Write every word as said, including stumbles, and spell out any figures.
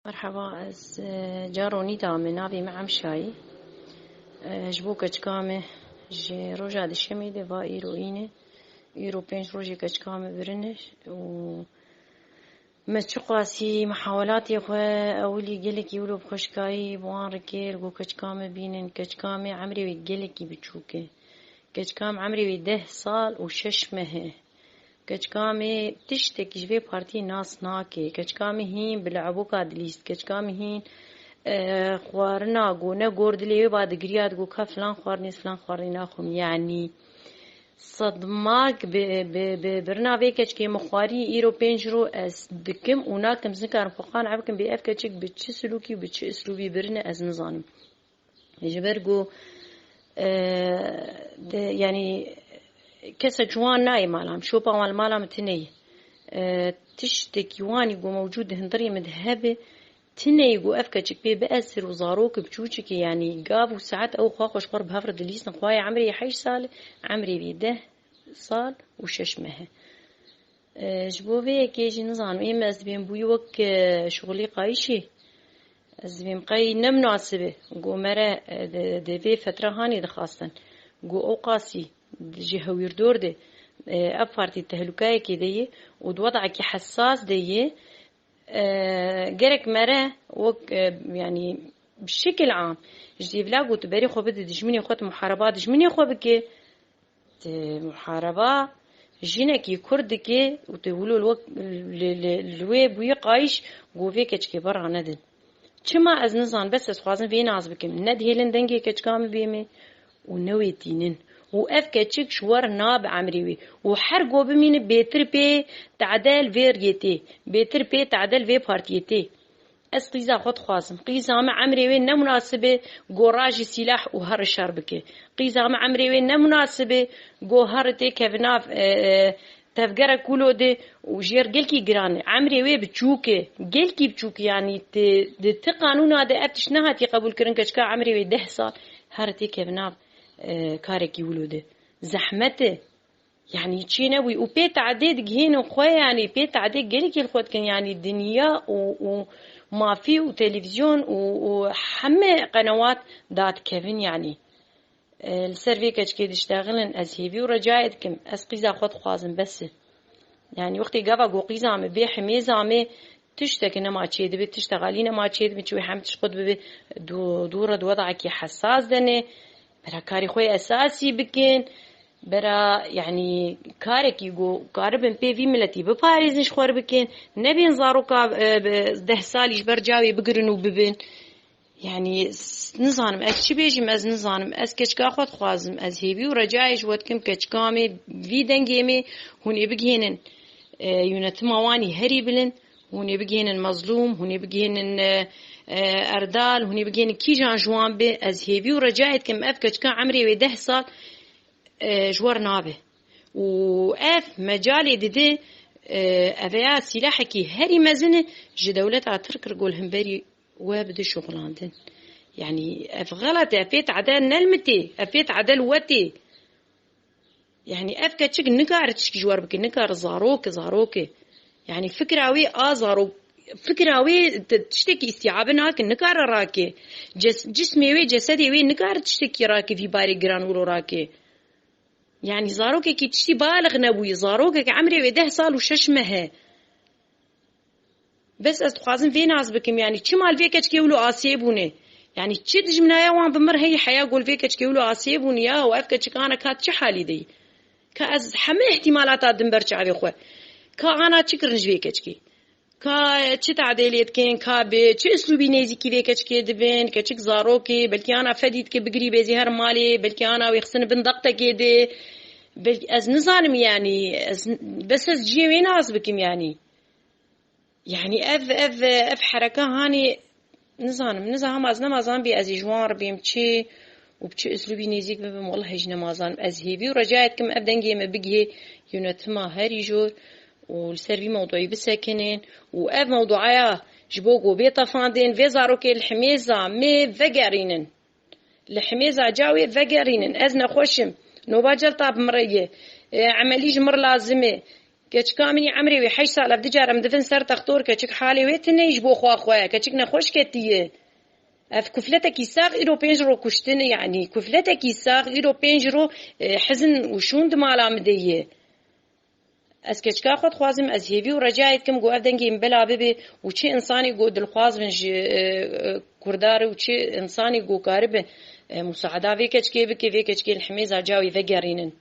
Merheba, ez, e, caronî da me, navê me Emşayî. E, ji bo keçika me ji roja dişemê de va îro îne. Îro pênc rojê keçika me birine û me çiqasî mihawelatê xwe ewilî gelekî wilo bi xweşkayî bi wan re kir, got keçika me bînin, keçika me emrê wê gelekî biçûk e. Keçika me emrê wê deh sal û şeş meh e. Keçika me tiştekî ji vê partiyê nas nake. Keçika me hîn bi le'boka dilîst. Keçika me hîn, e, xwarina go ne gor dilê wê ba digiriya digo ka filan xwarinê, filan xwarinê naxwim. Yanî sedmak bi, bi, bi birina vê keçikê min xwarî îro pênc ro ez dikim û nakim, ez nikarim xwe qan'a bikim bê ev keçik bi çi silûkî û bi çi islûbî birine ez nizanim. Ji ber ku, e, de, yanî kesek ji wan nayê mala min, şopa wan li mala min tune ye. E, tiştekî wanî ku mewcûd di hundirê min de hebe, tune ye ku ev keçik pê biesir û zarok biçûçikê, yanî gav û saet ew xwe xwe ji xwe re bi hev re dilîzin. Xwayê emrê heşt sal e, emrê wî deh sal û şeş meh e. E, ji bo vê yekê jî nizanim, ê me ez dibêm bûyî wek, e, şixulî qayîşî. Ez dibêm qey ne munasib e. Go mere, e, di, di vê fetra hanê dixwastin. Go ew qasî ji hewîrdor de, e, ev partî tehlukeyekê de ye û di wedekî hesas de ye. E, gerek mere wek, e, yanî bi şekil am ji dêvla got berê xwe bide dijminê xwe, tu muhareba dijminê xwe bike. Di muhareba jinekî kurd dike û tu wilo li wek, li, li, li wê bûyî qayîş go vê keçikê bera nedin. Çima ez nizan, bes ez xwazim vê nas bikim. Ne dihêlin dengê keçika min bê me û ne wê tînin. Û ev keçik ji wer nabe emrê wê. Û her go bimîne bêtir pê tade li vê riyê tê. Bêtir pê tade li vê partiyê tê. Ez qîza xwe dixwazim. Qîza me emrê wê ne munasib e go rajî sîlah û here şer bike. Qîza me emrê wê ne munasib e go here tê kevinav, e, e, tevgerek wilo de û jêr gelkî giran e. Emrê wê biçûk e. Gelkî biçûk e, yanî ti, di ti qanûna de ev tişt nehatiye qebûlkirin keçika emrê wê deh sal here tê kevinav, e, karekî wilo de. Zehmet e. Yanî çê nebûyî û pê tadê digihênin xwe, yanî pê tadê gelekî li xwe dikin, yanî dinya û, û mafî û televîzyon û, û heme qenewat dadikevin, yanî. E, li ser vê keçikê diştexilin, ez hêvî û recayê dikim, ez qîza xwe dixwazim, bes e. Yanî wextê gava ku qîza me bê himêza me, tiştekî nema çêdibe, tiştek alî nema çêdibe, çi wê hem tişt xwe dibe dû-, dû re di wedakî hesas de ne. Bera karê xwe esasî bikin, bera, yanî, karekî ku karibin pê vî miletî biparêzin ji xwe re bikin, nebên zaroka, e, bi deh salî ji ber cawê bigirin û bibin. Yanî, s-, nizanim, ez çi bêjim, ez nizanim. Ez keçika xwe dixwazim. Ez hêvî û recayê ji we dikim, keçika me, vî dengê me, hûn ê bigihênin, e, yönetima wanî herî bilind, hûn ê bigihênin Mezlûm, hûn ê bigihênin, e, e, Erdal, hûn ê bigihênin kîjan ji wan be. Ez hêvî û recayê dikim, ev keçika emrê wê deh sal, e, ji wer nabe. Û ev mecalê dide, e, eveya sîlahekî herî mezin e ji dewleta Tirk re ku li hemberî we bide şuxilandin. Yanî ev xelet e, ev pê tade ne li min tê, ev pê tade li we tê. Yanî ev keçik nikare tişkî ji wer bike, nikare, zarok e, zarok e. Yanî fikra wê a zarok, fikra wê ti-, tiştekî îstîabe nake, nikare rake. Ces-, cismê wê, cesedê wê nikare tiştekî rake, vî barê giran wilo rake. Yanî zarokekî tiştî balix nebûye, zarokek emrê wê deh sal û şeş meh e. Bes ez dixwazim vê nas bikim, yanî çima li vê keçikê wilo asê bûne? Yanî çi dijminaya wan bi mir heyî heya ku li vê keçikê wilo asê bûne ya û ev keçik ana ka çi halî de ye? Ka ez heme îhtîmalata dim ber çavê xwe. Ka ana çi kirin ji vê keçikê? Ka çi tadê lê dikin, ka bi çi uslûbî nêzîkî vê keçikê dibin, keçik zarokê, belkî ana fedî dike bigirî bêzî her malê, belkî ana wê xistin bin dextekê de. Belkî ez nizanim yanî, ez, bes ez cihê wê nas bikim yanî. Yanî ev, ev, ev hereka hanê nizanim, nizanim, ez nema zan bê ez ê ji wan re bêm çi û bi çi uslûbî nêzîk bibim, wellahî jî nema zanim. Ez hêvî û recayê dikim ev dengê me bigihê yönetima herî jor û li ser vî mewdûyî bisekinin û ev mewdûya ji bo ku bê tefandin, vê zarokê li himêza me vegerînin. Li himêza cawê vegerînin. Ez nexweş im. Noba celta bi min re ye. E, emelî ji min re lazim e. Keçika min î emrê wê heşt sal, ev dicar em divin ser textor, keçik halê wê tune ji bo xwe xwe ye, keçik nexweş ketiye. Ev kufletekî sax îro pênc ro kuştin, yanî kufletekî sax îro pênc ro, e, hizin û şûn di mala min de ye. Ez keçika xwe dixwazim, ez hêvî û recayê dikim ku ev dengê min bela bibe û çi insanê ku dilxwaz bin ji, e, e, Kurdar û çi insanê ku karibe, e, musaada vê keçikê bike, vê keçikê li hemêza cawê vegerînin.